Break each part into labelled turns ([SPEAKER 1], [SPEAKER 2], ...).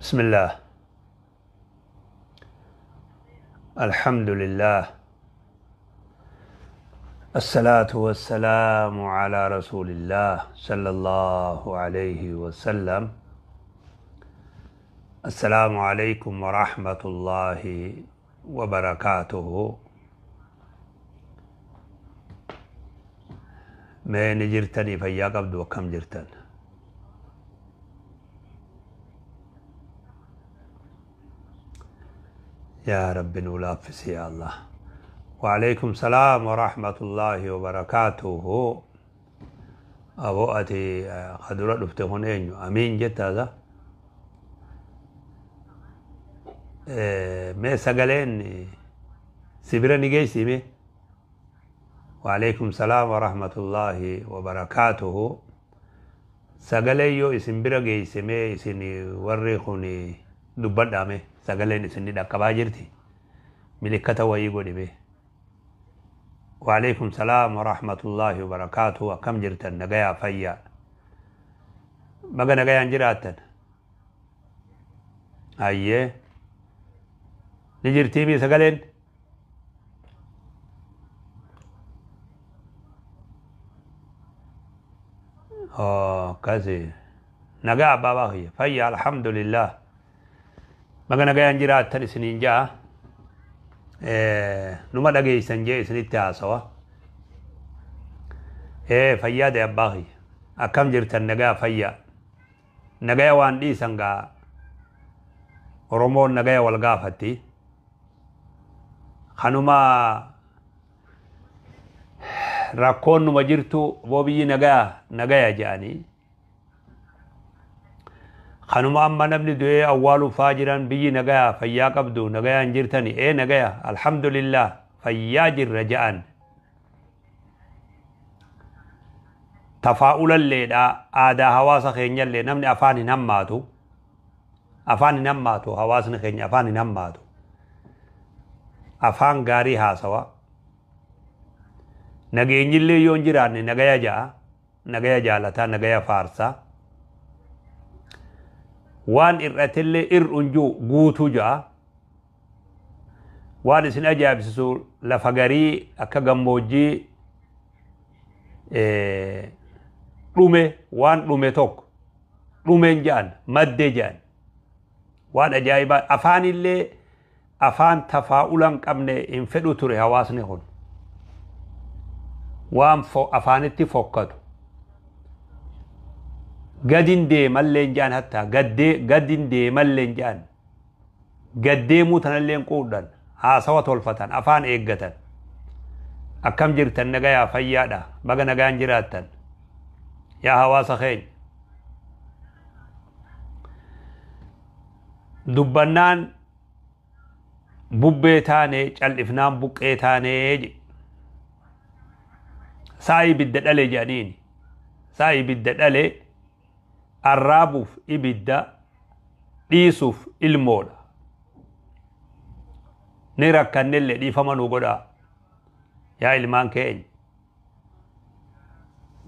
[SPEAKER 1] بسم الله، الحمد لله، الصلاة والسلام على رسول الله صلى الله عليه وسلم. السلام عليكم ورحمة الله وبركاته. Mee ni jirtanii? Fayyaa qabdu? Akkam jirtan? Yaa Rabbi, nuu laaffisi, yaa Allah. وعليكم السلام ورحمة الله وبركاته. Aboo, ati kadura dhufte kun eenyu? Amiin jettaasa. Mee sagaleen si bira ni geessi mee? وعليكم السلام ورحمة الله وبركاته. Sagalee yoo isin bira geesse, mee isin warri kun dubbadhaa. Mee sagaleen isin ni dhaqqabaa jirti? Milikkata wayii godhi mee. وعليكم السلام ورحمة الله وبركاته. Akkam jirtan? Nagayaa, fayyaa? Baga nagayaan jiraattan. Ayyee, ni jirtii mi sagaleen? Akkasi, nagaa abbaa baakiyya, fayyaa, alhamdulillah. Baga nagayaan jiraattan isiniin ja'a. Numa dhageeysan jee isinitti haasawa. Fayyaa de, abbaa kiyya. Akkam jirtan? Nagaa, fayyaa? Nagaya waan dhiisan gaa, Oromoon nagaya wal gaafatti. Kanuma rakkoon numa jirtu boo, biyyi nagaa nagaya jedhanii. Kanuma amma namni du'ee awwaaluuf faa jiran, biyyi nagaya, fayyaa qabdu, nagayaan jirtani? Ee, nagaya, alhamdulillah, fayyaa jirra jedhan. Tafaa'ulalleedha, aadaa hawaasa keenyallee namni afaan hin hammaatu. Afaan hin hammaatu, hawaasni keenya afaan hin hammaatu. Afaan gaarii haasawa. Nageenyillee yoo hin jiraanne nagaya ja'a, nagaya jaalataa, nagaya faarsaa. Waan irratillee ir'un jiru guutuu ja'a. Waan isin ajaa'ibsiisu, lafa garii akka gammoojjii dhume, waan dhume tokko dhumeen ja'an, maddee ja'an. Waan ajaa'ibaa, afaanillee afaan tafaa'ula hin qabne hin fedhu ture hawaasni kun. Waan afaanitti fokkatu. Gadin deemallee hin ja'an, hattaa gaddee gadin deemallee hin ja'an. Gaddeemuu tanallee hin quudhan, haasawa tolfatan, afaan eeggatan. Akkam jirtan? Nagayaa, fayyaadha? Baga nagaan jiraattan, yaa hawaasa keenya. Dubbannaan bubbee taane, cal'ifnaan buqqee taanee je. Saa ibidda dhale jedhaniini. Saa ibidda dhale arraabuuf ibidda, dhiisuuf ilmoodha. Ni rakkannellee dhiifama nu godhaa. Yaa ilmaan keenya.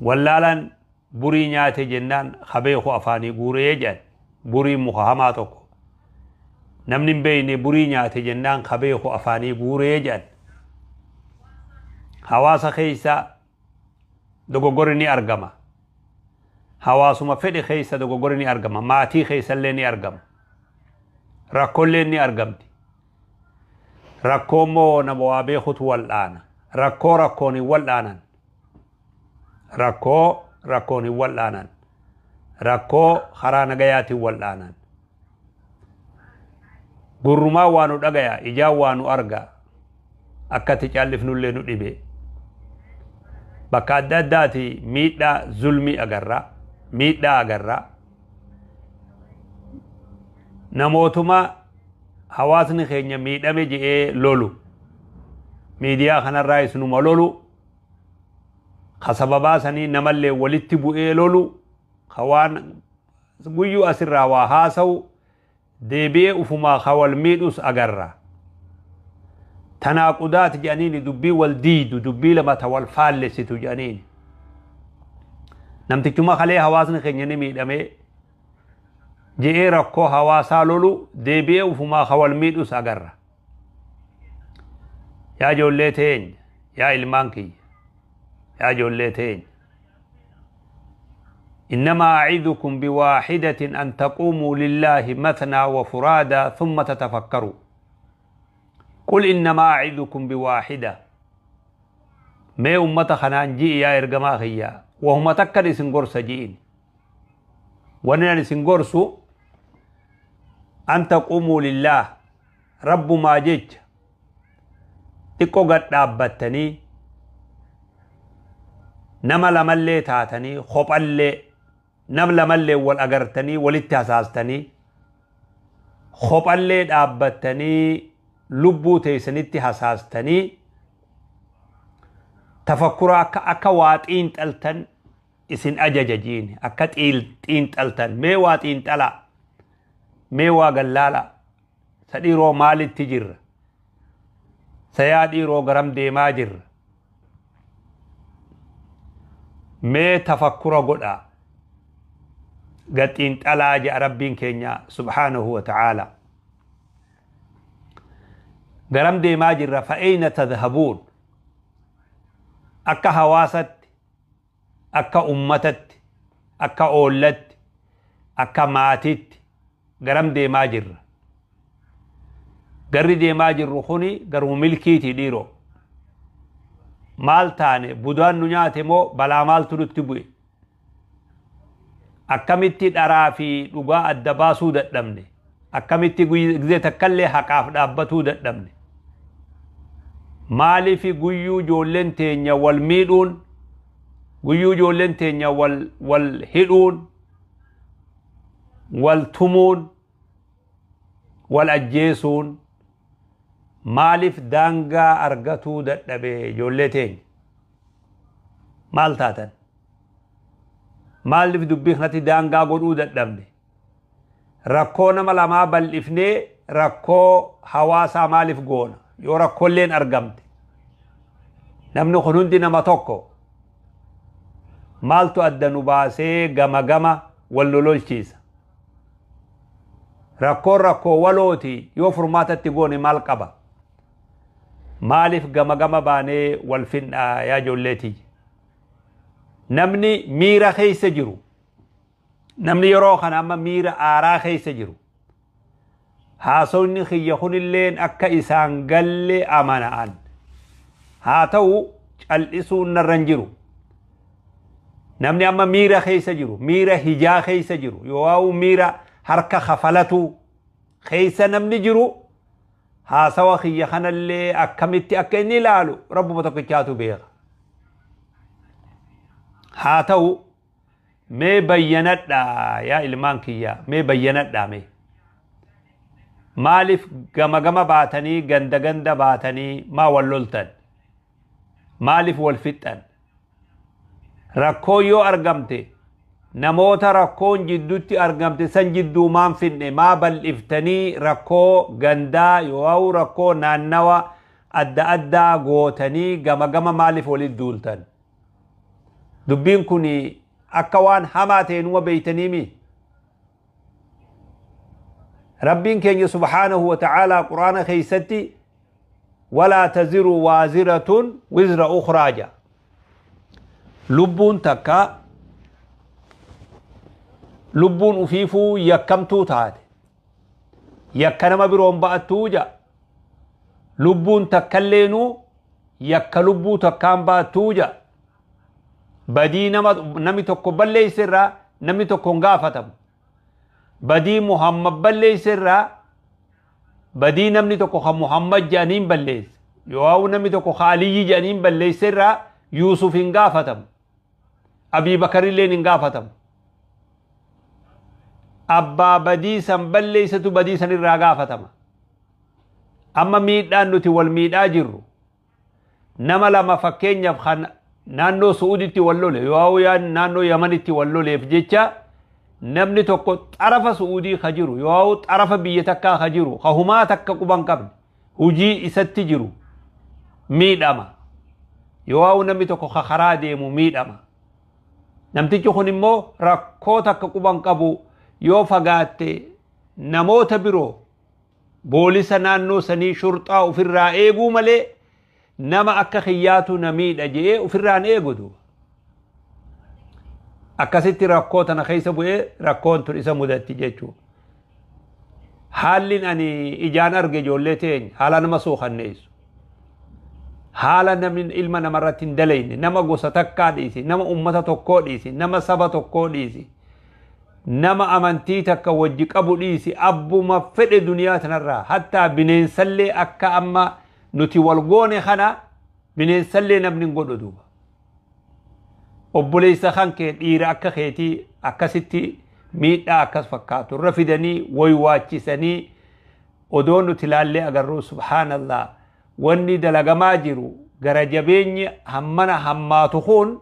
[SPEAKER 1] Wallaalaan burii nyaate jennaan habeeku afaanii guuree jedhan. Buriin muka hamaa tokko. Namni hin beekne burii nyaate jennaan habeeku afaanii guuree jedhan. Hawaasa keessa dogoggorri ni argama. Hawaasuma fedhe keessa dogoggorri ni argama. Maatii keessallee ni argama. Rakkoollee ni argamti. Rakkoo immoo nama waa beekutu wal'aana. Rakkoo rakkoon hin wal'aanan. Rakkoo rakkoon hin wal'aanan. Rakkoo karaa nagayaatiin wal'aanan. Gurrumaa waa nu dhagaya, ijaan waa nu arga. Akkatti callifnullee nu dhibe. Bakka adda addaati miidhaa zulmii agarra. Miidhaa agarra. Namootuma hawaasni keenya miidhame je'ee lolu. Miidiyaa kanarraa isinuma lolu. Ka sababaa sanii namallee walitti bu'ee lolu. Ka waan guyyuu asirraa waa haasa'u deebi'ee ufumaa ka wal miidhus agarra. Tanaaqudaat jedhaniini, dubbii wal diidu, dubbii lama ta wal faallessitu jedhaniini. Namtichuma kalee hawaasni keenya ni miidhamee Je'ee rakkoo hawaasaa lolu deebi'ee ufumaa ka wal miidhus agarra. Yaa ijoollee teenya, yaa ilmaan kiyya, yaa ijoollee teenya. إنما أعظكم بواحدة أن تقوموا لله مثنى وفرادى ثم تتفكروا. قل إنما أعظكم بواحدة. Mee ummata kanaan ji'i yaa ergamaa kiyyaa, wahuma takkan isin gorsa ji'in. Wanni an isin gorsu أن تقوموا لله, rabbumaa jecha xiqqoo gad dhaabbattanii, nama lamallee taatanii, kophallee nam lamallee wal agartanii walitti hasaastanii, kophallee dhaabbattanii lubbuu teessanitti hasaastanii, tafakkura akka waa xiinxaltan isin ajaja jiin. Akka xiinxaltan, mee waa xiinxalaa, mee waa gallaala. Sa dhiiroo, maalitti jirra? Sa yaa dhiiroo, garam deemaa jirra? Mee tafakkura godhaa, gad xiinxalaa jedha Rabbiin keenya سبحانه وتعالى. Garam deemaa jirra? فأين تذهبون? Akka hawaasatti, akka ummatatti, akka oollatti, akka maatitti garam deemaa jirra? Garri deemaa jirru kuni garuma milkiiti dhiiroo? Maal taane? Budaan nu nyaate moo balaa maaltu nutti bu'e? Akkamitti dharaa fi dhugaa adda baasuu dadhabne? Akkamitti gizee takkallee haqaaf dhaabbatuu dadhabne? Maaliif guyyuu ijoolleen teenya wal miidhuun, guyyuu ijoolleen teenya wal hidhuun, wal tumuun, wal ajjeesuun maaliif daangaa argatuu dadhabe? Ijoollee teenya, maal taatan? Maaliif dubbii kanatti daangaa godhuu dadhabne? Rakkoo nama lamaa bal'ifnee rakkoo hawaasaa maaliif goona? Yoo rakkoolleen argamte, namni kun hundi nama tokko. Maaltu adda nu baasee gama gama wal lololchiisa? Rakkoon rakkoo walooti. Yoo furmaatatti goone maal qaba? Maaliif gama gama baanee wal finnaa? Yaa ijoolleetii, namni miira keessa jiru, namni yeroo kana amma miira aaraa keessa jiru, haasawni kiyya kunilleen akka isaan galle amana'an. Haa ta'u, cal'isuun narra hin jiru. Namni amma miira keessa jiru, miira hijaa keessa jiru, yoo miira harka kafalatu keessa namni jiru, haasawa kiyya kanallee akkamitti akka inni ilaalu Rabbuma tokkichaatu beeka. Haa ta'u, mee bayyanadhaa yaa ilmaan kiyya, mee bayyanadhaa. Mee maaliif gama gama baatanii, ganda ganda baatanii maa wal loltan? Maaliif wal fixxan? Rakkoo yoo argamte, namoota rakkoon jidduutti argamte san jidduu maan finne? Maa bal'iftanii rakkoo gandaa yoo rakkoo naannawa adda addaa gootanii gama gama maaliif walitti duultan? Dubbiin kun akka waan hamaa ta'e numa beeytaniimi. Rabbiin keenya سبحانه وتعالى quraana keeysatti ولا تزر وازرة وزر أخرى ja. Lubbuun takka lubbuun ufiifuu yakkamtuu taate yakka nama biroon ba'attuu ja. Lubbuun takkaleenuu yakka lubbuu takkaan ba'attuu ja. Badii nama namni tokko balleeyse irraa namni tokko hin gaafatamu. Badii Muhammad balleeyse irraa, badii namni tokko kan Muhammad jedhaniin balleesse yoo namni tokko ka Aliyyi jedhaniin balleeyse irraa Yuusuf hin gaafatamu, Abii Bakarilleen hin gaafatamu. Abbaa badii san balleeysatu badii san irraa gaafatama. Amma miidhaan nuti wal miidhaa jirru, nama lama fakkeenyaaf kan naannoo Su'uuditti wal lole yoo naannoo Yamanitti wal loleef jecha, namni tokko xarafa Su'uudii ka jiru yoo xarafa biyya takkaa ka jiru, ka humaa takka quban qabne, hujii isatti jiru miidhama, yoo namni tokko ka karaa deemu miidhama. Namtichi kun immoo rakkoo takka quban qabu. Yoo fagaatte namoota biroo boolisa naannoo sanii shurxaa ofirraa eeguu malee nama akka kiyyaatu na miidha je'ee ofirraan eegu duuba. Akkasitti rakkoo tana keessa bu'ee rakkoon tun isa mudatti jechuudha. Haalli ani ijaan arge ijoollee teenya haala nama suukanneessu. Haala namni ilma namarratti hin dalayne, nama gosa takkaa dhiisi, nama ummata tokkoo dhiisi, nama saba tokkoo dhiisi, nama amantii takka wajji qabu dhiisi, abbuma fedhe duniyaa tanarraa hattaa bineensallee akka amma nuti wal goone kana bineensallee namni hin godhu duuba. Obboleessa kan kee dhiira akka keetii akkasitti miidhaa akkas fakkaatu irra fidanii waywaachisanii odoo nuti ilaallee agarru, subhaanallah, wanni dalagamaa jiru gara jabeenyi hammana hammaatu kun,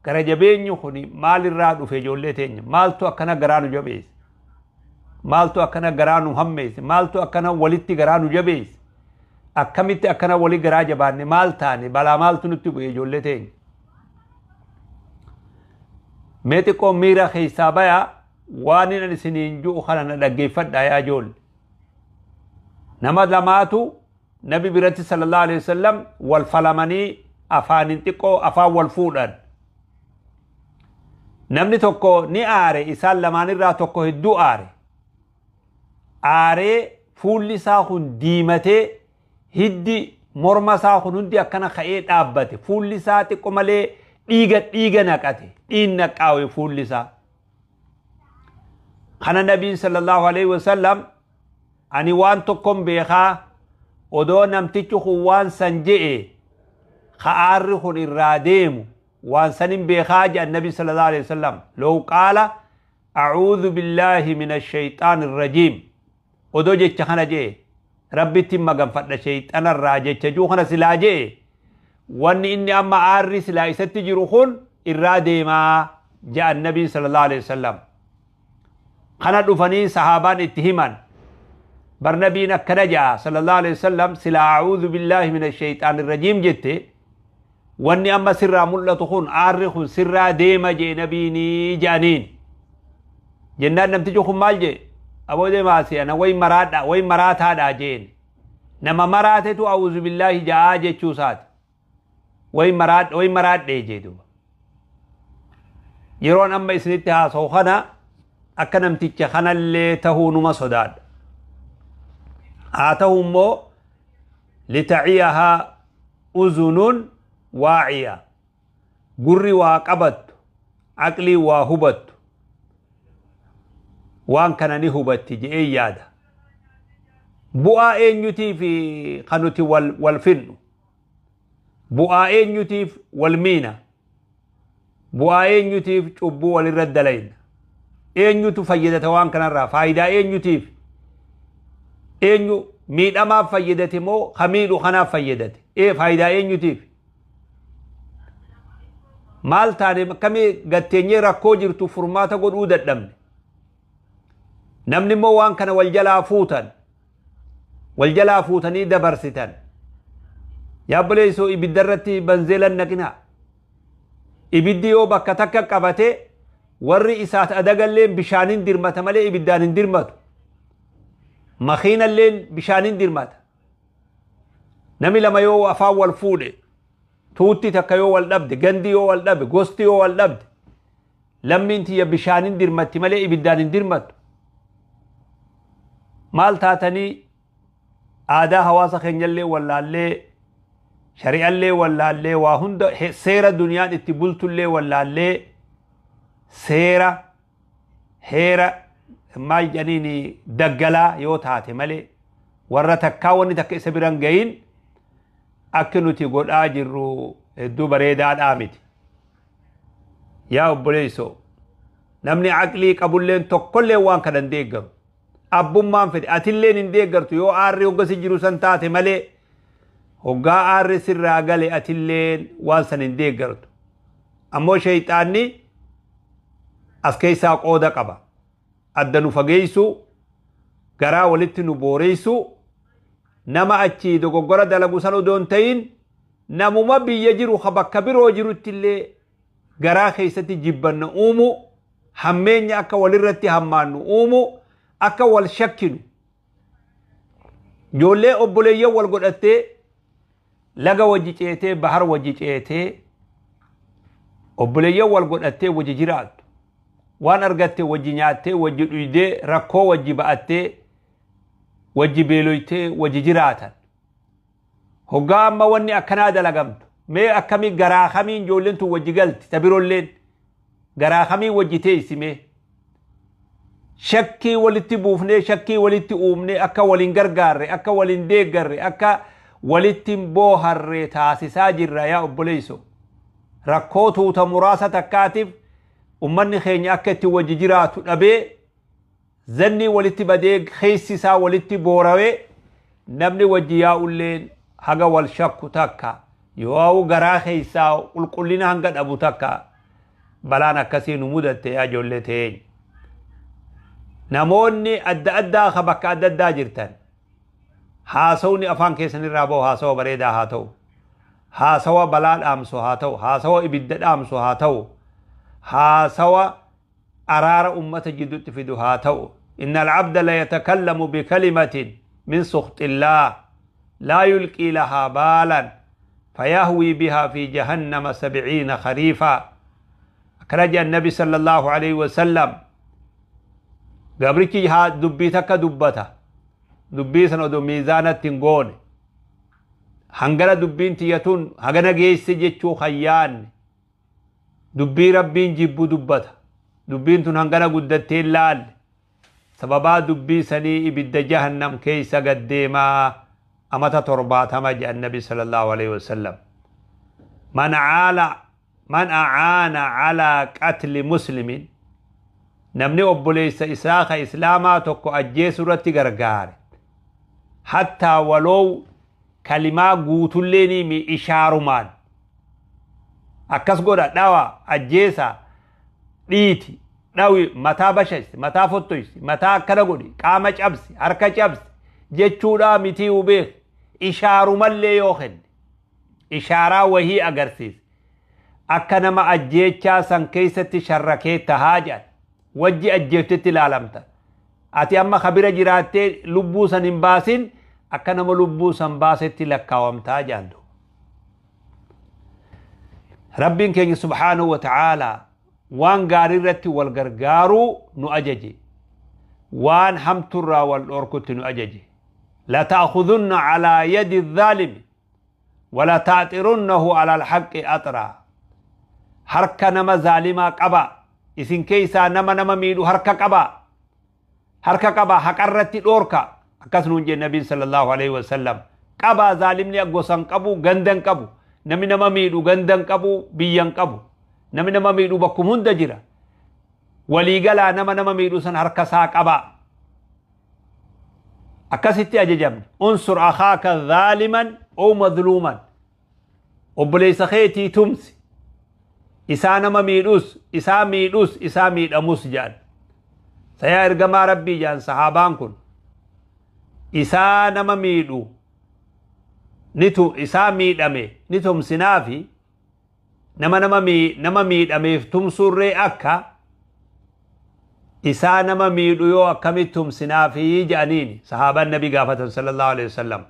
[SPEAKER 1] gara jabeenyi kun maalirraa dhufe ijoollee teenya? Maaltu akkana garaa nu jabeesse? Maaltu akkana garaa nu hammeesse? Maaltu akkana walitti garaa nu jabeesse? Akkamitti akkana wali garaa jabaanne? Maal taane? Balaa maaltu nutti bu'e ijoollee teenya? Mee xiqqoo miira keessaa bayaa, waan inni isiniin ji'u kana na dhaggeeffadhaa yaa ijoolle. Nama lamaatu nabi biratti sallallahu alaihi wasallam wal falamanii afaanin xiqqoo afaan wal fuudhan. Namni tokko ni aare, isaan lamaanirraa tokko hedduu aare. Aaree fuulli isaa kun diimatee, hiddi morma isaa kun hundi akkana ka'ee dhaabbate. Fuulli isaa xiqqoo malee dhiiga dhiiga naqate, dhiin naqqaawe fuulli isaa. Kana nabiin sallallahu alaihi wasallam, ani waan tokkon beekaa, odoo namtichi kun waan san je'e ka aarri kun irraa deemu waan sanin beekaa jedhan nabi sallallahu alaihi wasallam. Law qaala a'uudhu billaahi min ashayxaan irrajiim, odoo jecha kana je'e, rabbitti maganfadha shayxanarraa jecha juu kana silaa je'e, wanni inni amma aarri silaa isatti jiru kun irraa deemaa jedhan nabiin sallallahu alaihi wasallam. Kana dhufanii sahaabaan itti himan, bar nabiin akkana ja'a sallallahu alaihi wasallam, silaa a'uudhu billaahi min ashayxaan irrajiim jette, wanni amma sirraa mul'atu kun, aarri kun sirraa deema jee nabiinii jedhaniin. Jennaan namtichi kun maal jee? Aboo deemaasi, ana way maraadha, way maraataadha jeen. Nama maraatetu a'uudhu billaahi ja'aa jechuu isaati. Way maraadha, way maraadhee jee duuba. Yeroon amma isinitti haasa'u kana akka namticha kanallee tahuu numa sodaadha. Haa ta'u immoo litaciyahaa uzunun waaciya, gurri waa qabattu, aqlii waa hubattu waan kana ni hubatti je'ee yaada. Bu'aa eenyutiif kan nuti wal finnu? Bu'aa eenyutiif wal miina? Bu'aa eenyutiif cubbuu walirra dalayna? Eenyutu fayyadata waan kanarraa? Faayidaa eenyutiif? Eenyu miidhamaaf fayyadate moo ka miidhu kanaaf fayyadate? Ee, faayidaa eenyutiif? Maal taane? Akkamii gatteenyee rakkoo jirtu furmaata godhuu dadhabne? Namni immoo waan kana wal jalaa fuutan, wal jalaa fuutanii dabarsitan. Yaabboleessoo, ibidda irratti banzeelan naqinaa. Ibiddi yoo bakka takka qabate warri isaat adagalleen bishaanin dirmata malee ibiddaan hin dirmatu. Makiinalleen bishaanin dirmata. Nami lama yoo afaan wal fuudhe, tuutti takka yoo wal dhabde, gandi yoo wal dhabe, gosti yoo wal dhabde, lammiin tiyya bishaanin dirmatti malee ibiddaan hin dirmattu. Maal taatanii aadaa hawaasa keenyallee wallaallee, shari'allee wallaallee, waa hunda seera duniyaan itti bultullee wallaallee, seera heera maal jedhaniin daggalaa yoo taate malee warra takkaa wanni takka isa biran gahin akka nuti godhaa jirru hedduu bareedaadhaa miti. Yaa obboleessoo, namni aqlii qabulleen tokkollee waan kana hin deeggaru. Abbummaan fedhe atilleen hin deeggartu yoo aarri hoggasi jiru san taate malee, hoggaa aarri sirraa gale atilleen waan san hin deeggartu. Ammoo shayxaanni as keessaa qooda qaba. Adda nu fageessu, garaa walitti nu booreessu, nama achii dogoggora dalagu san odoo hin ta'in namuma biyya jiru ka bakka biroo jirutti illee garaa keessatti jibbanna uumu. Hammeenya akka walirratti hammaannu uumu, akka wal shakkinu. Ijoollee obboleeyyan wal godhattee, laga wajji ceetee, bahar wajji ceetee, obboleeyyan wal godhattee wajji jiraattu, waan argatte wajji nyaattee, wajji dhuydee, rakkoo wajji ba'attee, wajji beeloytee wajji jiraatan. Hoggaa amma wanni akkanaa dalagamtu, mee akkamii garaa kamiin ijoolleen tun wajji galti? Ta birolleen garaa kamiin wajji teessi? Mee shakkii walitti buufnee, shakkii walitti uumnee, akka waliin gargaarre, akka waliin deeggarre, akka walitti hin booharre taasisaa jirra. Yaa obboleeyso, rakkoo tuuta muraasa takkaatiif ummanni keenya akka itti wajji jiraatu dhabee, zannii walitti badee, keessi isaa walitti boorawee, namni wajji yaa'ulleen haga wal shakku takka yoo garaa keessaa qulqullina hanga dhabu takka balaan akkasii nu mudatte. Yaa ijoollee teenya, namoonni adda addaa ka bakka adda addaa jirtan, haasawni afaan keessanirraa bahu haasawa bareedaa haa ta'u, haasawa balaa dhaamsu haa ta'u, haasawa ibidda dhaamsu haa ta'u, haasawa araara ummata jidduutti fidu haa ta'u. إن العبد ليتكلم بكلمة من سخط الله لا يلقي لها بالا فيهوي بها في جهنم 70 خريفا. أخرج النبي صلى الله عليه وسلم. Gabrichi haa dubbii takka dubbata, dubbii sana odoo miizaanatti hin goone, hangana dubbiin tiyyatuun hagana geesse jechuu hayyaanne, dubbii Rabbiin jibbu dubbata. Dubbiin tun hangana guddattee hin laalle, sababaa dubbii sanii ibidda jahannam keeysa gaddeemaa amata 70 jedhan Nabi صلى الله عليه وسلم. من عال من أعان على قتل مسلم, namni obboleessa isaa ka islaamaa tokko ajjeesuu irratti gargaare, hattaa waloo kalimaa guutullee ni ishaarumaan akkas godha, dhawa, ajjeesa, dhiiti, dhawi, mataa bashaysi, mataa fottoysi, mataa akkana godhi, qaama cabsi, harka cabsi jechuudha mitii hubeek, ishaarumallee yoo kenne, ishaaraa wahii agarsiise, akka nama ajjeechaa san keessatti sharrakee tahaa jedhan. Wajji ajjeeftetti ilaalamta. Ati amma kabira jiraattee lubbuu san hin baasin, akka nama lubbuu san baasetti lakkaawamtaa jedhan. Rabbiin keenya سبحانه وتعالى waan gaarii irratti wal gargaaruu nu ajaje, waan hamturraa wal dhorkutti nu ajaje. لتأخذن على يد الظالم ولتأطرنه على الحق أطرا. Harka nama zaalimaa qaba, isin keeysaa nama nama miidhu harka qaba, harka qaba, haqarratti dhoorka, akkas nuun jenne Nabiin صلى الله عليه وسلم. Qaba, zaalimni gosan qabu, gandan qabu. Namni nama miidhu gandan qabu, biyyan qabu. Namni nama miidhu bakkum hunda jira. Waliigalaa nama nama miidhu san harka isaa qaba, akkasitti ajajamne. انصر أخاك ظالما أو مظلوما. Obboleessa keetii tumsi, isaa nama miidhus, isaa miidhus, isaa miidhamus jedhan. Sayaa ergamaa Rabbii, jedhan sahaabaan kun, isaa nama miidhu nitu isaa miidhame ni tumsinaafi, nama nama miidhameef tumsurree akka isaa nama miidhu yoo akkamitti tumsinaafi jedhaniini sahaabaan Nabi gaafatan صلى الله عليه وسلم.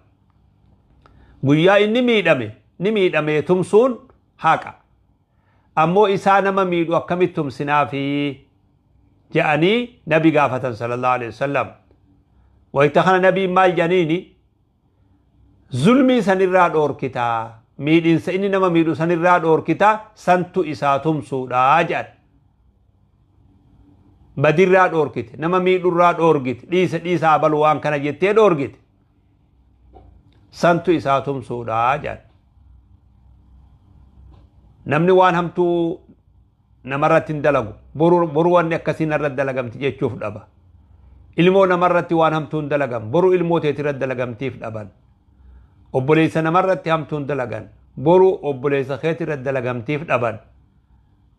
[SPEAKER 1] Guyyaa inni miidhame ni miidhame tumsuun haqa, ammoo isaa nama miidhu akkamitti tumsinaafi jedhanii Nabi gaafatan صلى الله عليه وسلم. Wayita kana Nabiin maal jedhaniini? Zulmii sanirraa dhoorkitaa, miidhinsa inni nama miidhu sanirraa dhoorkitaa, santu isaa tumsuudha jedhan. Badirraa dhoorkite, nama miidhurraa dhoorgite, dhiisa, dhiisaa balu waan kana jettee dhoorgite, santu isaa tumsuudha jedhan. Namni waan hamtuu namarratti hin dalagu, boru boru wanni akkasii narratti dalagamti jechuuf dhaba. Ilmoo namarratti waan hamtuu hin dalagan, boru ilmoo teetirratti dalagamtiif dhaban. Obboleessa namarratti hamtuu hin dalagan, boru obboleessa keetirratti dalagamtiif dhaban.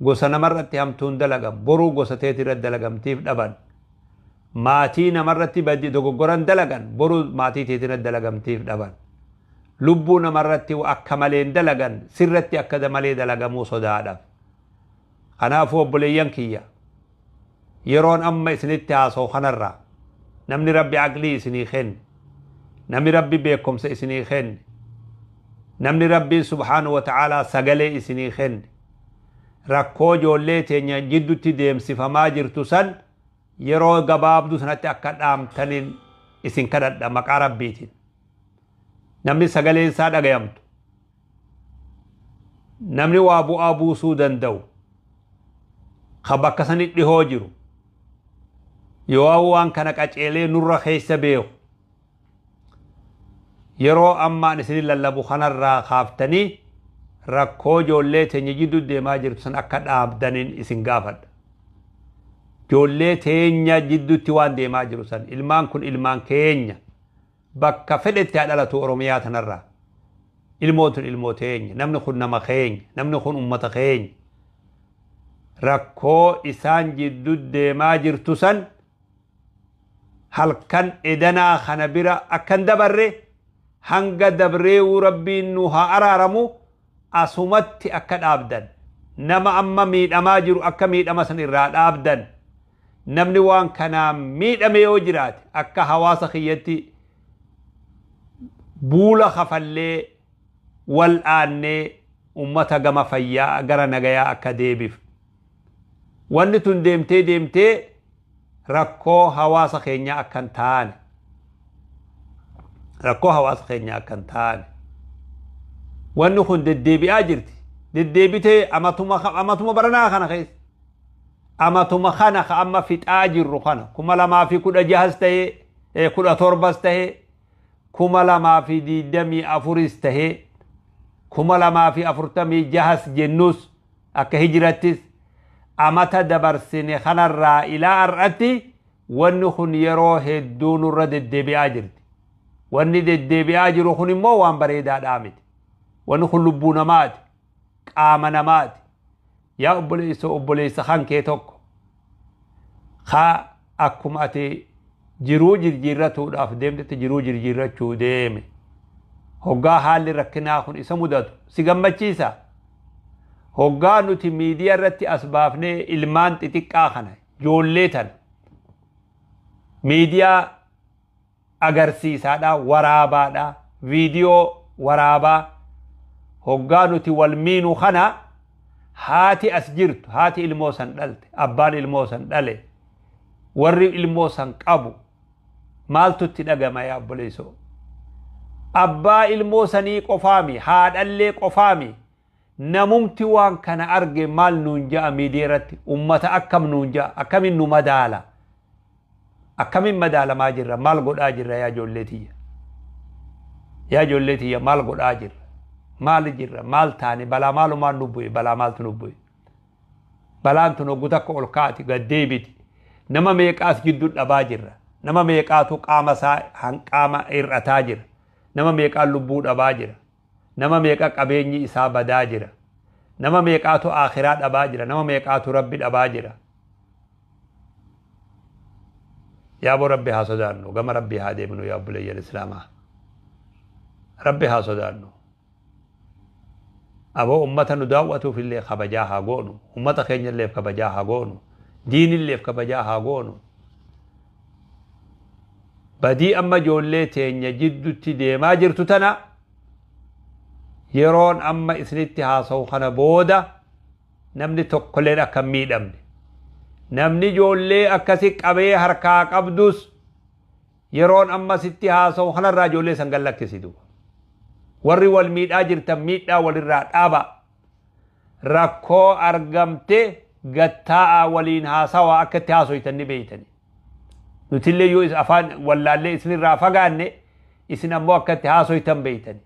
[SPEAKER 1] Gosa namarratti hamtuu hin dalagan, boru gosa teetirratti dalagamtiif dhaban. Maatii namarratti badii dogoggoran dalagan, boru maatii teetirratti dalagamtiif dhaban. Lubbuu namarratti akka malee hin dalagan, sirratti akka malee dalagamuu sodaadhaaf. Kanaafuu obboleeyyan kiyya, Yeroon amma isinitti haasa'u kanarraa namni Rabbi aqlii isinii kenne, namni Rabbi beekumsa isinii kenne, namni Rabbiin subhaanahu wa ta'aalaa sagalee isinii kenne, rakkoo ijoollee teenya jiddutti deemsifamaa jirtu san yeroo gabaabduu sanatti akka dhaamtaniin isin kadhadha maqaa Rabbiitiin. Namni sagaleen isaa dhagayamtu, namni waa bu'aa buusuu danda'u, ka bakka sani dhihoo jiru, yoo waan kana qaceelee nurra keessa beeku, yeroo ammaan isin lallabu kanarraa kaaftanii rakkoo ijoollee teenya jidduu deemaa jirtu san akka dhaabdaniin isin gaafadha. Ijoollee teenya jidduutti waan deemaa jiru san, ilmaan kun ilmaan keenya, bakka fedhetti haa dhalatu Oromiyaa tanarraa. Ilmoon tun ilmoo teenya, namni kun nama keenya, namni kun ummata keenya. Rakkoo isaan jidduu deemaa jirtu san halkan edanaa kana bira akkan dabarre, hanga dabreewuu Rabbiin nu haa araaramu, asumatti akka dhaabdan, nama amma miidhamaa jiru akka miidhama san irraa dhaabdan, namni waan kanaan miidhame yoo jiraate akka hawaasa kiyyatti buula kafallee wal aannee ummata gama fayyaa gara nagayaa akka deebif. Wanni tun deemtee deemtee rakkoo hawaasa keenyaa akka hin taane, rakkoo hawaasa keenyaa akka hin taane. Wanni kun deddeebi'aa jirti. Deddeebitee amatuma baranaa kana keessa, amatuma kana ka amma fixaa jirru kana, 2016s ta'ee, 17s ta'ee, 2024s ta'ee, 2046s jennus akka hijirattis, amata dabarsine kanarraa ilaa har'atti wanni kun yeroo hedduu nurra deddeebi'aa jirti. Wanni deddeebi'aa jiru kun immoo waan bareedaadhaa miti. Wanni kun lubbuu namaati, qaama namaati. Yaa obboleessa, obboleessa kan kee tokko ka akkuma ati jiruu jirjiirratuudhaaf deemtetti jiruu jirjiirrachuu deeme, hoggaa haalli rakkinaa kun isa mudatu si gammachiisa? Hoggaa nuti miidiyaa irratti as baafnee ilmaan xixiqqaa kana, ijoollee tana miidiyaa agarsiisaadha, waraabaadha, viidiyoo waraabaa, hoggaa nuti wal miinu kana, haati as jirtu, haati ilmoo san dhalte, abbaan ilmoo san dhale, warri ilmoo san qabu maaltu itti dhagama? Yaa obboleessoo, abbaa ilmoo sanii qofaami, haadhallee qofaami, namumti waan kana arge maal nuun ja'a? Miidiyaa irratti ummata akkam nuun ja'a? Akkamiin nu madaala? Akkamiin madaalamaa jirra? Maal godhaa jirra? Yaa ijoollee tiyya, yaa ijoollee tiyya, maal godhaa jirra? Maal jirra? Maal taane? Balaa maalumaan nu bu'e? Balaa maaltu nu bu'e? Balaan tun hoggu takka ol kaati gad deebiti. Nama meeqaas gidduu dhabaa jirra? Nama meeqaatu qaama isaa hanqaama hir'ataa jira? Nama meeqaan lubbuu dhabaa jira? Nama meeqa qabeenyi isaa badaa jira? Nama meeqaatu akhiraa dhabaa jira? Nama meeqaatu Rabbi dhabaa jira? Yaaboo, Rabbi haa sodaannu, gama Rabbi haa deemnu. Yaa obboleeyyan Islaamaa, Rabbi haa sodaannu. Aboo, ummata nu daawwatuuf illee kabajaa haa goonu, ummata keenya illeef kabajaa haa goonu, diinilleef kabajaa haa goonu. Badii amma ijoollee teenya jiddutti deemaa jirtu tana yeroon amma isinitti haasa'u kana booda namni tokkolleen akka hin miidhamne, namni ijoollee akkasi qabee harkaa qabdus yeroon amma sitti haasa'u kanarraa ijoollee san gallakkisitu. Warri wal miidhaa jirtan miidhaa walirraa dhaaba. Rakkoo argamte gattaa'aa waliin haasawaa. Akka itti haasoytan ni beeytani. Nutillee yoo afaan wallaallee isinirraa fagaanne, isin ammoo akka itti haasoytan beeytani,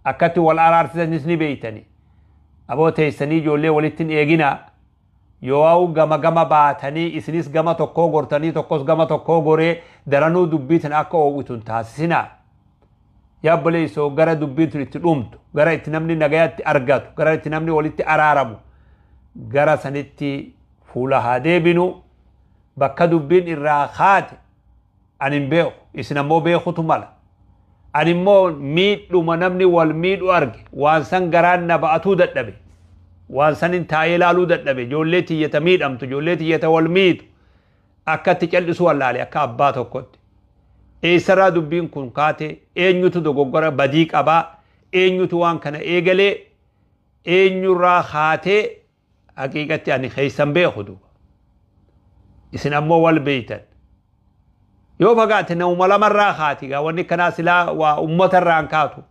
[SPEAKER 1] akka itti wal araarsisanis ni beeytani. Aboo, teessanii ijoollee walitti hin eeginaa. Yoo gama gama baatanii, isinis gama tokkoo gortanii, tokkos gama tokkoo goree, daranuu dubbii tana akka oowwitu hin taasisinaa. Yaa obboleessoo, gara dubbiin tun itti dhumtu, gara itti namni nagayatti argatu, gara itti namni walitti araaramu, gara sanitti fuula haa deebinu. Bakka dubbiin irraa kaate ani hin beeku, isin ammoo beekutu mala. Ani immoo miidhuma namni wal miidhu arge, waan san garaan na ba'atuu dadhabe, waan san hin taa'ee ilaaluu dadhabe. Ijoollee tiyyata miidhamtu, ijoollee tiyyata wal miitu. Akkatti cal'isuu wallaale akka abbaa tokkotti. Eessarraa dubbiin kun kaate? Eenyutu dogoggora badii qabaa? Eenyutu waan kana eegalee? Eenyurraa kaatee? Haqiiqatti ani keessan beeku duuba. Isin ammoo wal beeytan. Yoo fagaate namuma lamarraa kaati gaa wanni kanaa silaa waa uummatarraan kaatu.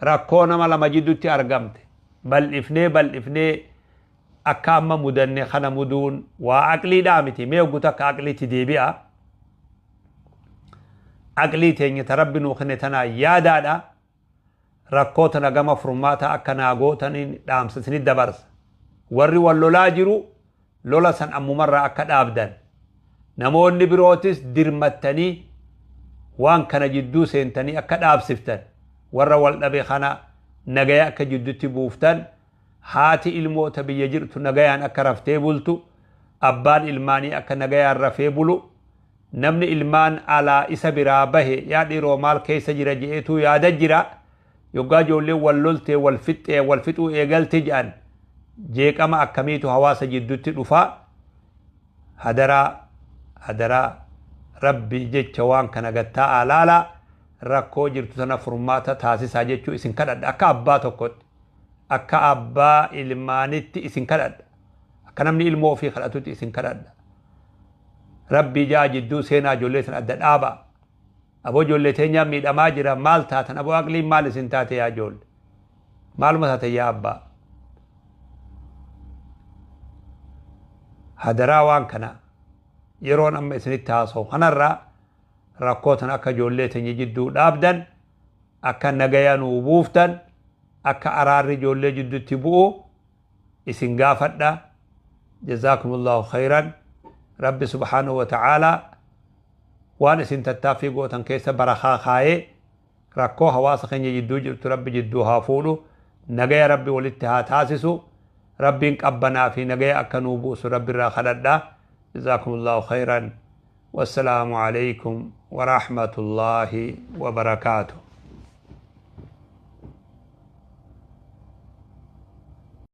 [SPEAKER 1] Rakkoo nama lama jidduutti argamte. Bal'ifnee bal'ifnee akka amma mudanne kana muduun waa aqliidhaa miti. Mee hoggu takka aqliitti deebi'a. Aqlii teenya ta Rabbi nuu kenne tanaa yaadaadha. Rakkoo tana gama furmaata akka naa gootaniin dhaamsa isinit dabarsa. Warri wal lolaa jiru lola san ammumarraa akka dhaabdan. Namoonni birootis dirmattanii waan kana jidduu seentanii akka dhaabsiftan. Warra wal dhabe kana nagaya akka jidduutti buuftan. Haati ilmoota biyya jirtu nagayaan akka raftee bultu. Abbaan ilmaanii akka nagayaan rafee bulu. Namni ilmaan alaa isa biraa bahe yaa dhiiroo maal keessa jira je'eetuu yaada jira. Yoggaa ijoolleen wal loltee wal fixxee wal fixuu eegalte jedhan jeeqama akkamiitu hawaasa jidduutti dhufa. Hadaraa hadaraa Rabbi jecha waan kana gattaa'aa laala rakkoo jirtu tana furmaata taasisaa jechuu isin kadhadha. Akka abbaa tokkotti, akka abbaa ilmaanitti isin kadhadha. Akka namni ilmoo ofii kadhatutti isin kadhadha. Rabbii jaa jidduu seenaa ijoollee sana adda dhaaba. Aboo ijoollee teenyaa miidhamaa jira, maal taatan? Aboo aqliin maal isin taate yaa ijoollee? Maaluma taate yaa abbaa? Hadaraa waan kana yeroon amma isinitti haasa'u kanarraa rakkoo tana akka ijoollee teenya jidduu dhaabdan, akka nagaya nuu buuftan, akka araarri ijoollee jidduutti bu'u isin gaafadha. Jazaakumullahu khayran. Rabbi subhaanahu wa ta'aalaa waan isin tattaaffii gootan keessa barakaa kaayee rakkoo hawaasa keenya jidduu jirtu Rabbi jidduu haa fuudhu. Nagaya Rabbi walitti haa taasisu. Rabbiin qabbanaa fi nagaya akka nuu buusu Rabbi irraa kadhadha. Jazaakumullahu khayran. Wassalaamu alaykum wa rahmatullahi wa barakaatuh.